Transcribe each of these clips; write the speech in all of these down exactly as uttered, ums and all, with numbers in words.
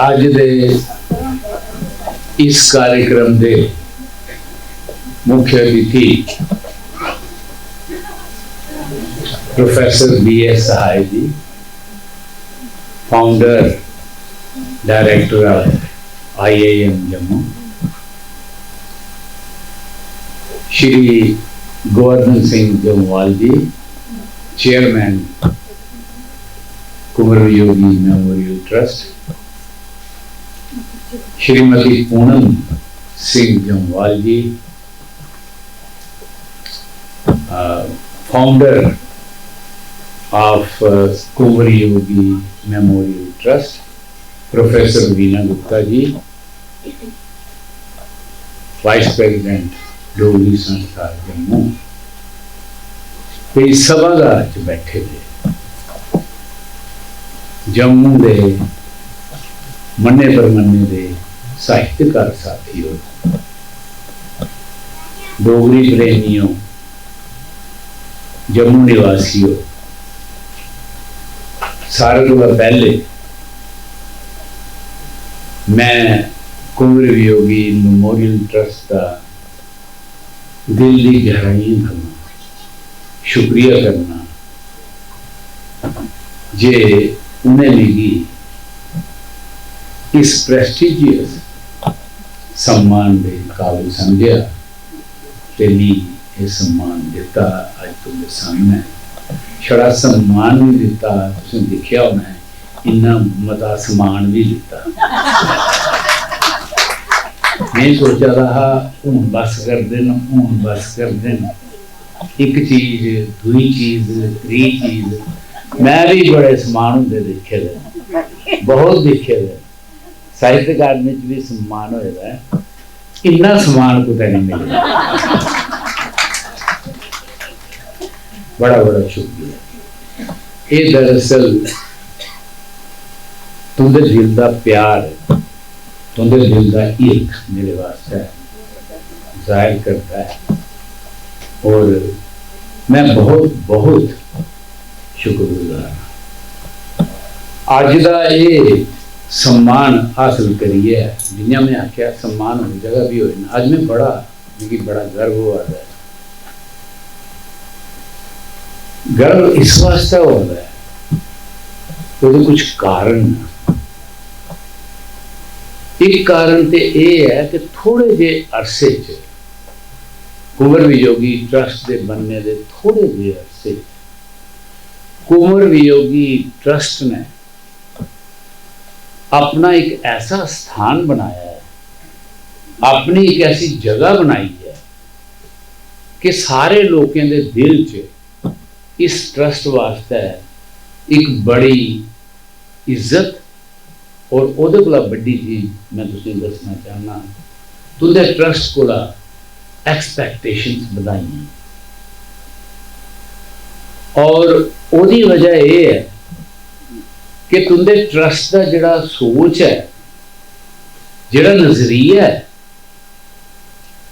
अज्ज दे इस कार्यक्रम दे मुख्य अतिथि professor B S Sahay ji, founder director of I I M Jammu, Shri Govardhan Singh Jamwal ji, chairman Kunwar Viyogi memorial trust, Shrimati Poonam Singh Jamwal ji, founder of Kuwar Yogi Memorial Trust, professor Veena Gupta ji, vice president Dogri संस्था जम्मू, ते इस सभागार च बैठे दे जम्मू दे मन्ने परमन्ने दे साहित्यकार साथियों, डोगरी प्रेमियों, जम्मू निवासियों, सारे कोला पैह्ले मैं कुंवर वियोगी मेमोरियल ट्रस्ट दा दिल दी गैहराइयें थमां शुक्रिया करना जे उ'नें मिगी इस प्रेस्टिजियस सम्मान दे काबल समझेआ ते मी एह् सम्मान दित्ता। अज्ज तुं'दे सामनै छड़ा सम्मान निं दित्ता, तुसें दिक्खेआ होना ऐ, इन्ना मता समान बी दित्ता। में सोचा दा हा, हून बस करदे न, हून बस करदे न, इक चीज, दूई चीज, त्री चीज। मैं बी बड़े समान होंदे दिक्खे दे न, बहुत दिक्खे दे न। साहित्य अकादमी च बी सम्मान होए दा ऐ, इन्ना सम्मान कुतै निं मिलदा। बड़ा बड़ा शुक्रिया। एह् दरअसल तुं'दे दिल दा प्यार ऐ, तुं'दे दिल दा हिरख मेरे वास्तै जाहिर करदा ऐ, और मैं बहुत बहुत शुक्रगुजार आं। अज्ज दा एह् सम्मान हासल करियै, जि'यां में आखेआ, सम्मान होर जगह बी होए न, अज्ज में बड़ा, मिगी बड़ा गर्व होआ दा ऐ। गर्व इस वास्तै होआ दा ऐ, ओह्दे कुछ कारण न। इक कारण ते एह् ऐ कि थोड़े जे अरसे च, कुंवर वियोगी ट्रस्ट दे बनने दे थोड़े जे अरसे च, कुंवर वियोगी ट्रस्ट ने अपना इक ऐसा स्थान बनाया ऐ, अपनी इक ऐसी जगह बनाई ऐ कि सारे लोकें दे दिल च इस ट्रस्ट वास्तै इक बड़ी इज्जत, और ओह्दे कोला बड्डी चीज मैं तुसेंगी दस्सना चाहना, तुं'दे ट्रस्ट कोला एक्सपेक्टेशंस बधाइयां। और ओह्दी वजह एह् ऐ कि तुं'दे ट्रस्ट दा जेह्ड़ा सोच ऐ, जेह्ड़ा नजरिया ऐ,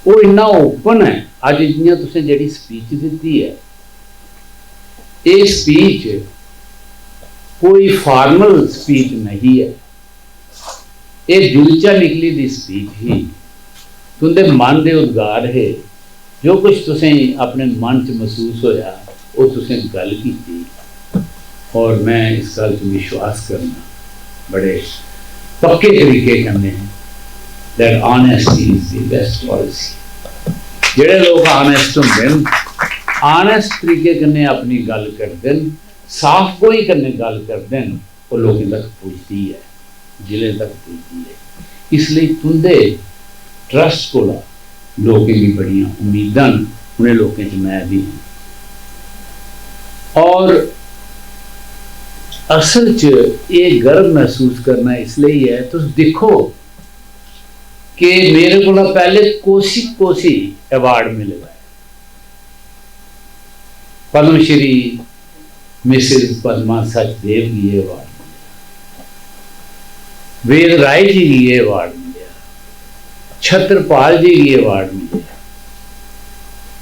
ओह् इन्ना ओपन ऐ। अज्ज जि'यां तुसें जेह्ड़ी स्पीच दित्ती ऐ, एह् स्पीच कोई फॉर्मल स्पीच नहीं ऐ, एह् दिल चा निकली दी स्पीच ही, तुं'दे मन दे उद्गार हे। जो कुछ तुसेंगी अपने मन च मसूस होया, ओह् तुसें गल्ल कीती, और मैं इस गल्ल च विश्वास करना बड़े पक्के तरीके कन्नै that honesty is the best policy। जेह्ड़े लोक ऑनेस्ट होंदे न, ऑनेस्ट तरीके कन्नै अपनी गल्ल करदे न, साफ गोई कन्नै गल्ल करदे न, ओह् लोकें तक पुजदी ऐ, दिलें तक पुजदी ऐ। इसलेई तुं'दे ट्रस्ट कोला लोकें गी बड़ियां उम्मीदां न, उ'नें लोकें च मैं बी आं। और असल च एह् गर्व मसूस करना इसलेई ऐ, तुस दिक्खो कि मेरे कोला पैह्ले कोसी कोसी अवार्ड मिले दा ऐ। पद्म श्री मिसेस पद्मा सचदेव गी एह् अवार्ड मिलेआ, वेद राय जी गी एह् अवार्ड मिलेआ, छत्रपाल जी गी अवार्ड मिलेआ,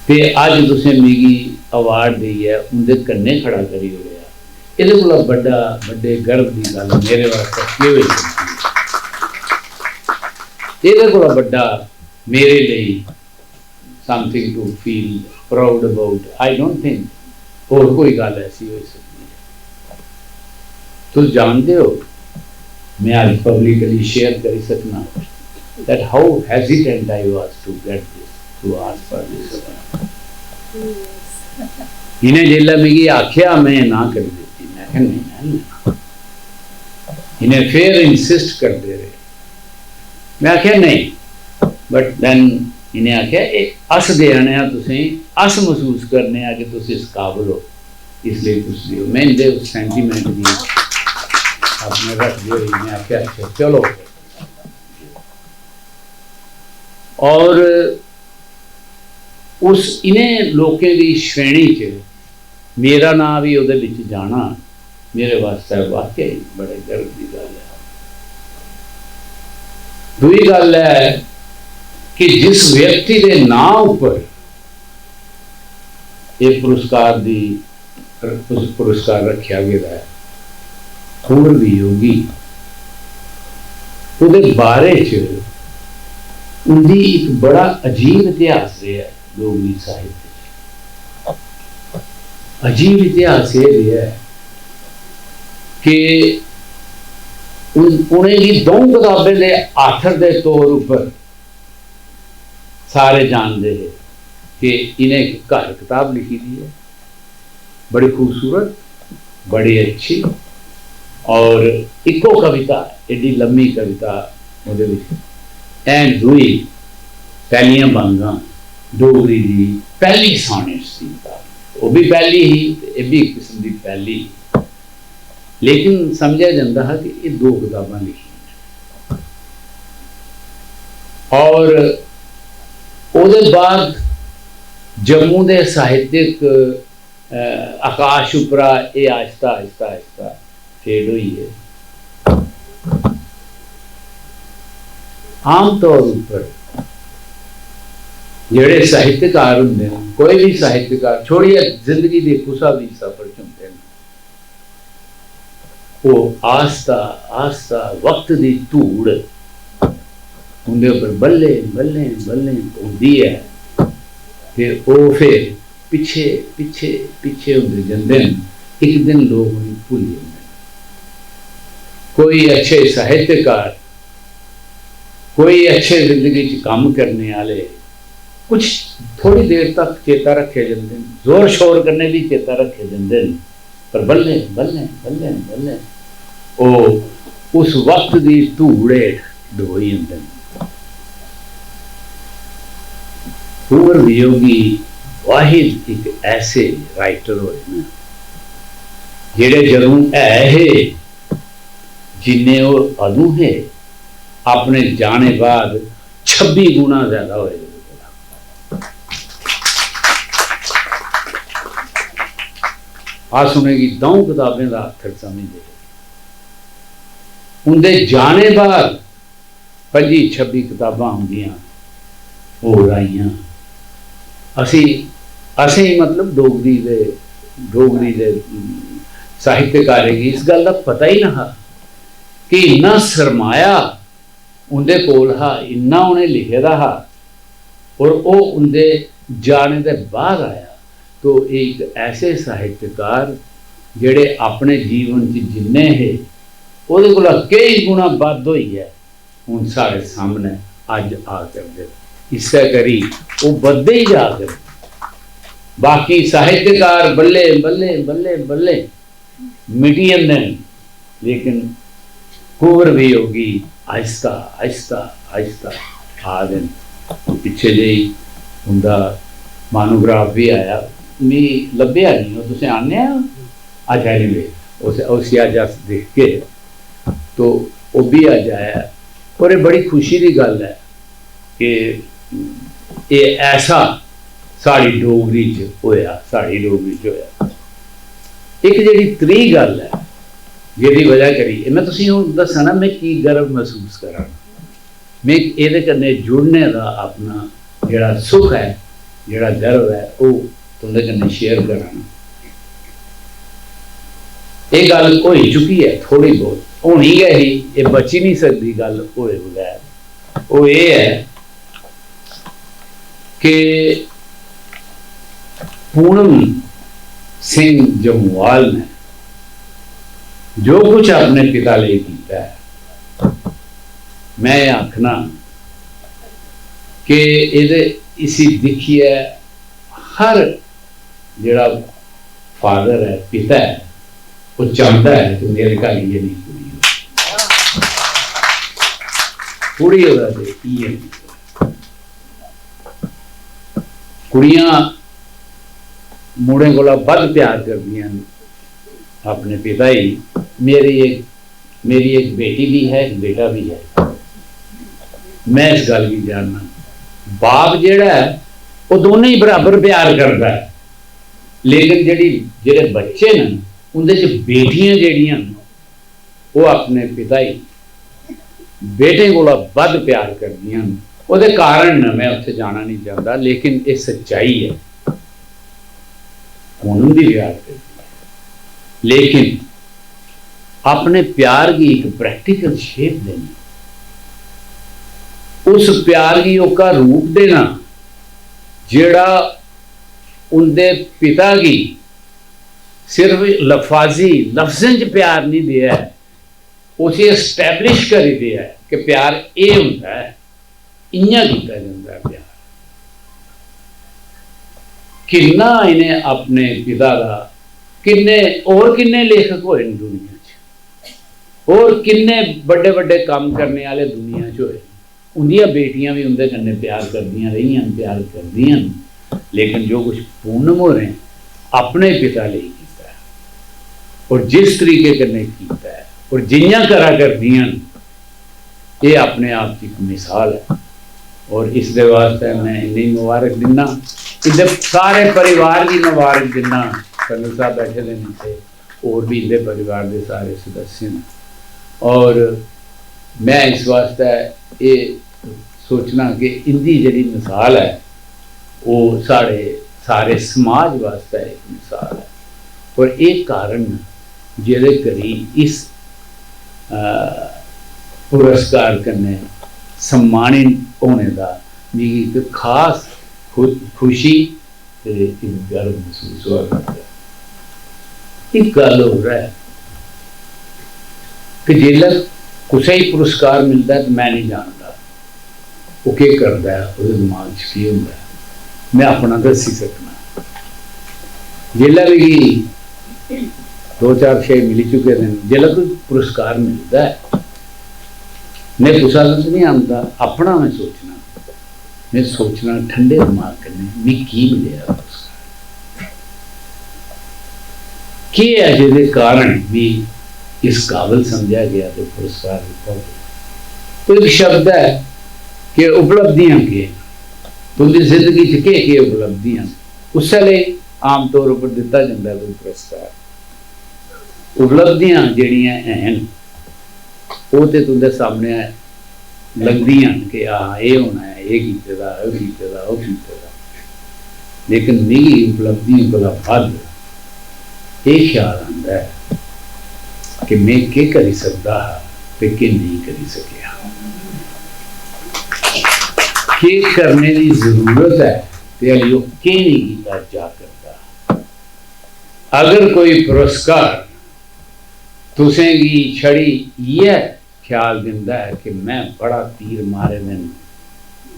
ते अज्ज तुसें मिगी अवार्ड देइयै उं'दे कन्नै खड़ा करी ओड़ेआ। एह्दे कोला बड्डा, बड्डे गर्व दी गल्ल मेरे वास्तै केह् होई सकदी ऐ? एह्दे कोला बड्डा मेरे लेई something to feel proud about, I don't think होर कोई गल्ल ऐसी होई सकदी ऐ। तुस जानदे ओ, में अज्ज पब्लिकली शेयर करी सकना that how hesitant I was to get this, to ask for this award. इ'नें जिसलै मिगी आखेआ, में ना करी दित्ती। में आखेआ, "नेईं, में नेईं लैना।" इ'नें फिर इंसिस्ट करदे रेह्। में आखेआ, "नेईं।" बट दैन इ'नें आखेआ, "एह् अस देआ ने आं तुसेंगी, अस मसूस करने आं कि तुस इस काबल ओ, इसलेई तुस देओ।" में इं'दे उस सेंटीमेंट गी अपने रखदे होई में आखेआ, "अच्छा, चलो।" और उस, इ'नें लोकें दी श्रेणी च मेरा नांऽ बी ओह्दे बिच जाना मेरे वास्तै वाकई बड़े गर्व दी गल्ल ऐ। दूई गल्ल ऐ कि जिस व्यक्ति दे नांऽ उप्पर एह् पुरस्कार दी, पुरस्कार रक्खेआ गेदा ऐ, कुंवर वियोगी, ओह्दे बारे च उं'दी इक बड़ा अजीब इतिहास रेहा ऐ डोगरी साहित्य च। अजीब इतिहास एह् रेहा ऐ कि उन-, उ'नेंगी द'ऊं कताबें दे आथर दे तौर उप्पर सारे जानदे हे कि इ'नें इक घर कताब लिखी दी ऐ, बड़ी खूबसूरत, बड़ी अच्छी, और इक्को कविता, एड्डी लम्मी कविता ओह्दे बिच, ऐन दूई पैह्लियां बंगां, डोगरी दी पैह्ली सानेट्स दी कताब, ओह् बी पैह्ली ही ते एह् बी इक किस्म दी पैह्ली ही। लेकिन समझेआ जंदा हा कि एह् दो कताबां लिखियां न। और ओह्दे बाद जम्मू दे साहित्यक, अ, आकाश उप्परा एह् आहिस्ता, आहिस्ता, आहिस्ता फेड होई गे। आमतौर उप्पर जेह्ड़े साहित्यकार होंदे न, कोई बी साहित्यकार, छोड़ियै जिंदगी दे कुसै बी सफर च होंदे न, ओह् आस्ता, आस्ता वक्त दी धूड़ उं'दे उप्पर बल्लें, बल्लें, बल्लें पौंदी ऐ ते ओह् फिर पिच्छे, पिच्छे, पिच्छे होंदे जंदे न। इक दिन लोक उ'नेंगी भुल्ली जंदे न। कोई अच्छे साहित्यकार, कोई अच्छे जिंदगी च कम्म करने आह्ले कुछ थोड़ी देर तक चेता रक्खे जंदे न, जोर शोर कन्नै बी चेता रक्खे जंदे न, पर बल्लें, बल्लें, बल्लें, बल्लें ओह् उस वक्त दी धूड़ हेठ दबोई जंदे न। कुंवर वियोगी वाहिद इक ऐसे राइटर होए न जेह्ड़े जदूं है हे, जिन्ने ओह् अदूं हे, अपने जाने बाद छब्बी गुणा ज्यादा होए ओह्दे कोला। अस उ'नेंगी द'ऊं कताबें दा आथर समझदे हे। उं'दे जाने बाद पंजी छब्बी कताबां उं'दियां होर आइयां। असें, असें मतलब डोगरी दे, डोगरी दे, उम, साहित्यकारें गी इस गल्ल दा पता ही नेहा कि इन्ना सरमाया उं'दे कोल हा, इन्ना उ'नें लिखे दा हा, और ओह् उं'दे जाने दे बाद आया। तो एह् इक ऐसे साहित्यकार जेह्ड़े अपने जीवन च जिन्ने हे, ओह्दे कोला केई गुणा बद्ध होइयै हून साढ़े सामनै अज्ज आ करदे न। इस्सै करी ओह् बधदे ही जा करदे न। बाकी साहित्यकार बल्लें, बल्लें, बल्लें, बल्लें मिटी जंदे न, लेकिन कुंवर वियोगी आहिस्ता, आहिस्ता, आहिस्ता आ दे न। पिच्छे जेही उं'दा मोनोग्राफ बी आया, मी लब्भेआ निं, ओह् तुसें आह्नेआ? अच्छा, anyway, उस, उसी अज्ज अस दिखगे। तो ओह् बी अज्ज आया ऐ। और एह् बड़ी खुशी दी गल्ल ऐ कि एह् ऐसा साढ़ी डोगरी च होया, साढ़ी डोगरी च होया। इक जेह्ड़ी त्री गल्ल ऐ, जेह्दी वजह करी, एह् में तुसेंगी हून दस्सना में की गर्व मसूस करा ना। में एह्दे कन्नै जुड़ने दा अपना जेह्ड़ा सुख ऐ, जेह्ड़ा गर्व ऐ, ओह् तुं'दे कन्नै शेयर करा ना। एह् गल्ल होई चुकी ऐ, थोह्ड़ी बहुत होनी गै ही, एह् बची निं सकदी गल्ल होए बगैर। ओह् एह् ऐ कि पूनम सिंह जम्वाल ने जो कुछ अपने पिता लेई कीता ऐ, में एह् आखना कि एह्दे, इसी दिक्खियै हर जेह्ड़ा फादर ऐ, पिता ऐ, ओह् चांह्दा ऐ कि मेरे घर इ'यै नेही कुड़ी होऐ। कुड़ी होऐ ते इ'यै नेही होऐ। कुड़ियां मुड़ें कोला बद्ध प्यार करदियां न अपने पिता गी। मेरी इक, मेरी इक बेटी भी है, इक बेटा भी है। मैं इस गल्ल गी जानना। बाप जेह्ड़ा ऐ, ओह् दोनें गी बराबर प्यार करदा ऐ, लेकिन जेह्ड़ी, जेह्ड़े बच्चे न, उं'दे च बेटियां जेह्ड़ियां न, ओह् अपने पिता गी बेटें कोला बद्ध प्यार करदियां न। ओह्दे कारण न, मैं उत्थै जाना निं चांह्दा, लेकिन एह् सच्चाई ऐ। पूनम बी प्यार करदी ऐ, लेकिन अपने प्यार गी इक प्रैक्टिकल शेप देना, उस प्यार गी ओह्का रूप देना जेह्ड़ा उं'दे पिता गी सिर्फ लफाजी लफ्जें च प्यार निं देऐ, उसी एस्टैब्लिश करी देऐ कि प्यार एह् होंदा ऐ, इ'यां कीता जंदा ऐ प्यार। किन्ना इ'नें अपने पिता दा, किन्ने होर किन्ने लेखक होए न दुनिया च, होर किन्ने बड्डे बड्डे कम्म करने आह्ले दुनिया च होए न। उं'दियां बेटियां बी उं'दे कन्नै प्यार करदियां रेहियां न, प्यार करदियां न, लेकिन जो कुछ पूनम होरें अपने पिता लेई कीता ऐ, और जिस तरीके कन्नै कीता ऐ, और जि'यां करा करदियां न, एह् अपने आप च इक मिसाल ऐ। और इसदे वास्तै मैं इ'नेंगी मुबारक दिन्ना, इं'दे सारे परिवार गी मुबारक दिन्ना। कर्नल साहब बैठे दे न इत्थै, होर बी इं'दे परिवार दे सारे सदस्य न। और मैं इस वास्तै एह् सोचना कि इं'दी जेह्ड़ी मिसाल ऐ, ओह् साढ़े सारे समाज वास्तै इक मिसाल ऐ। और एह् कारण न जेह्दे करी इस, अ, पुरस्कार कन्नै सम्मानित होने दा मिगी इक खास खु-, खुशी ते इक गर्व मसूस होआ करदा ऐ। इक गल्ल होर ऐ कि जेल्लै कुसै गी पुरस्कार मिलदा ऐ ते मैं निं जानदा ओह् केह् करदा ऐ, ओह्दे दमाग च केह् होंदा ऐ, मैं अपना दस्सी सकना। जेल्लै मिगी दो चार छे मिली चुके दे न, जेल्लै कोई पुरस्कार मिलदा ऐ, मैं कुसै दा निं आंदा, अपना मैं सोचना, मैं सोचना ठंडे दमाग कन्नै, मिगी की मिलेआ पुरस्कार? केह् ऐ जेह्दे कारण मी इस काबल समझेआ गेआ ते पुरस्कार दित्ता गेआ? ते इक शब्द ऐ कि उपलब्धियां केह् न? तुं'दी जिंदगी च केह्-केह् उपलब्धियां न? उस्सै लेई आमतौर उप्पर दित्ता जंदा ऐ कोई पुरस्कार। उपलब्धियां जेह्ड़ियां हैन, ओह् ते तुं'दे सामनै लंघदियां न कि हां, एह् होना ऐ, एह् कीते दा, ओह् कीते दा, ओह् कीते दा। लेकिन मिगी उपलब्धियें कोला बद्ध एह् ख्याल आंदा ऐ कि में केह् करी सकदा हा ते केह् नेईं करी सकेआ। केह् करने दी जरूरत ऐ ते हाली ओह् केह् नेईं कीता जा करदा। अगर कोई पुरस्कार तुसें गी छड़ी इ'यै ख्याल दिंदा ऐ कि में बड़ा तीर मारे दे न,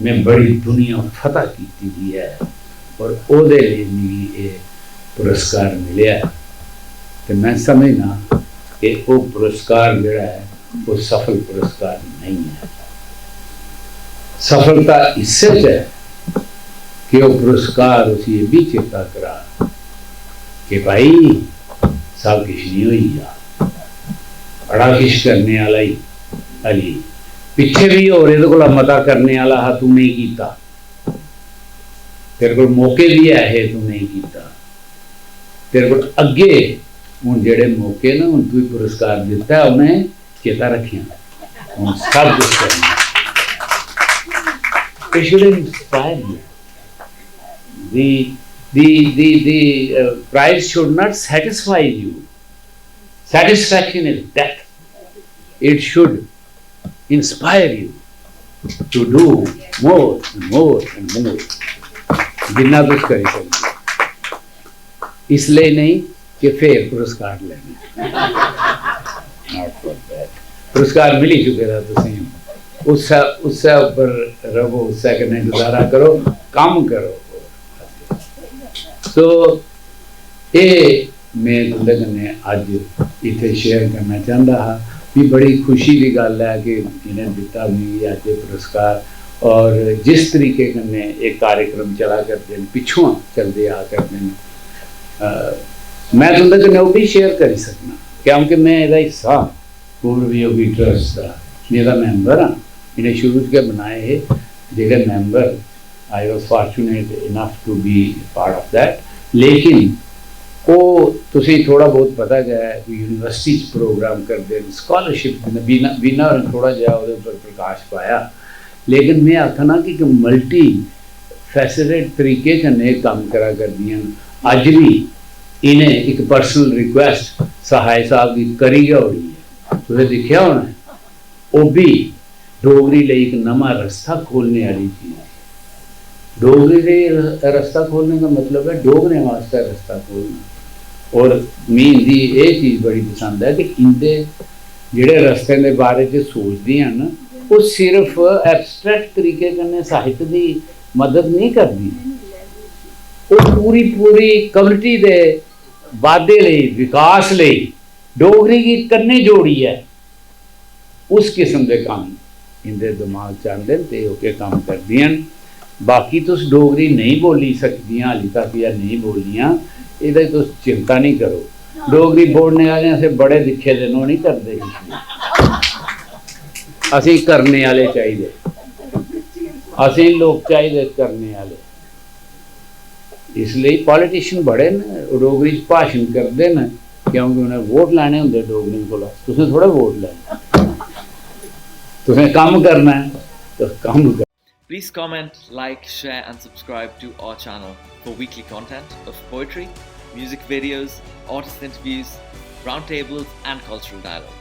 में बड़ी दुनिया फतह कीती दी ऐ, और ओह्दे लेई मिगी एह् पुरस्कार मिलेआ ऐ, ते में समझना कि ओह् पुरस्कार जेह्ड़ा ऐ, ओह् सफल पुरस्कार नेईं ऐ। सफलता इस्सै च ऐ कि ओह् पुरस्कार उसी एह् बी चेता करा कि भाई, सब किश निं होई गेआ, बड़ा किश करने आह्ला ही। अली, पिच्छे बी होर एह्दे कोला मता करने आह्ला हा, तूं नेईं कीता। तेरे कोल मौके बी ऐ हे, तूं नेईं कीता। तेरे कोल अग्गे हून जेह्ड़े मौके न, हून तुगी पुरस्कार दित्ता ऐ, उ'नें चेता रक्खेआं, हून सब कुछ करना। It should inspire you. The, the, the, the, uh, prize should not satisfy you. Satisfaction is death. It should inspire you to do more and more and more. जिन्ना तुस करी सकदे ओ। इसलेई नेईं कि फेर पुरस्कार लैना। Not for that. पुरस्कार मिली चुके दा तुसें, उस्सै उस्सै उप्पर रवो, उस्सै कन्नै गुजारा करो, कम्म करो। So एह् में तुं'दे कन्नै अज्ज इत्थै शेयर करना चांह्दा हा। मी बड़ी खुशी दी गल्ल ऐ कि इ'नें दित्ता मिगी अज्ज एह् पुरस्कार, और जिस तरीके कन्नै एह् कार्यक्रम चला करदे न, पिच्छुआं चलदे आ करदे न, अ, में तुं'दे कन्नै ओह् बी शेयर करी सकना, क्योंकि में एह्दा हिस्सा आं, पूर्व योगी ट्रस्ट दा, में एह्दा मैंबर आं। इ'नें शुरू च गै बनाए हे जेह्ड़े member, I was fortunate enough to be part of that। लेकिन ओह् तुसेंगी थोह्ड़ा बहुत पता गै ऐ कि यूनिवर्सिटी च प्रोग्राम करदे न, स्कॉलरशिप दिंदे। बीना, बीना होरें थोह्ड़ा जेहा ओह्दे उप्पर प्रकाश पाया, लेकिन में आखना कि इक मल्टी फैसेटेड तरीके कन्नै एह् कम्म करा करदियां न। अज्ज बी इ'नें इक पर्सनल रिक्वेस्ट सहाय साहब गी करी गै ओड़ी ऐ। तुसें दिक्खेआ होना ऐ, ओह् बी डोगरी लेई इक नमां रस्ता खोलने आह्ली चीज। डोगरी दे र-, रस्ता खोलने दा मतलब ऐ डोगरें वास्तै रस्ता खोलना। और मी इंदी एह् चीज बड़ी पसंद ऐ कि इंदे जेह्ड़े रस्तें दे बारे च सोचदियां न, ओह् सिर्फ एब्स्ट्रैक्ट तरीके कन्नै साहित्य दी मदद नेईं करदियां, ओह् पूरी पूरी कम्युनिटी दे बाद्धे लेई, विकास लेई, डोगरी गी कन्नै जोड़ियै उस किस्म दे कम्म इंदे दमाग च आंदे न ते ओह्के कम्म करदियां न। बाकी तुस डोगरी नेईं बोली सकदियां, हाली तक जां नेईं बोलियां, एह्दा तुस चिंता नेईं करो। डोगरी बोलने आह्लें असें बड़े दिक्खे दे न, ओह् नेईं करदे किश बी। असें करने आह्ले चाहिदे, असें लोक चाहिदे करने आह्ले। इसलेई पॉलिटिशियन बड़े न, डोगरी च भाशन करदे न, क्योंकि उ'नें वोट लैने होंदे डोगरें कोला। तुसें थोह्ड़ा वोट लैना, तुसें कम्म करना ऐ, तुस कम्म करो। Please comment, like, share, and subscribe to our channel for weekly content of poetry, music videos, artist interviews, roundtables, and cultural dialogue.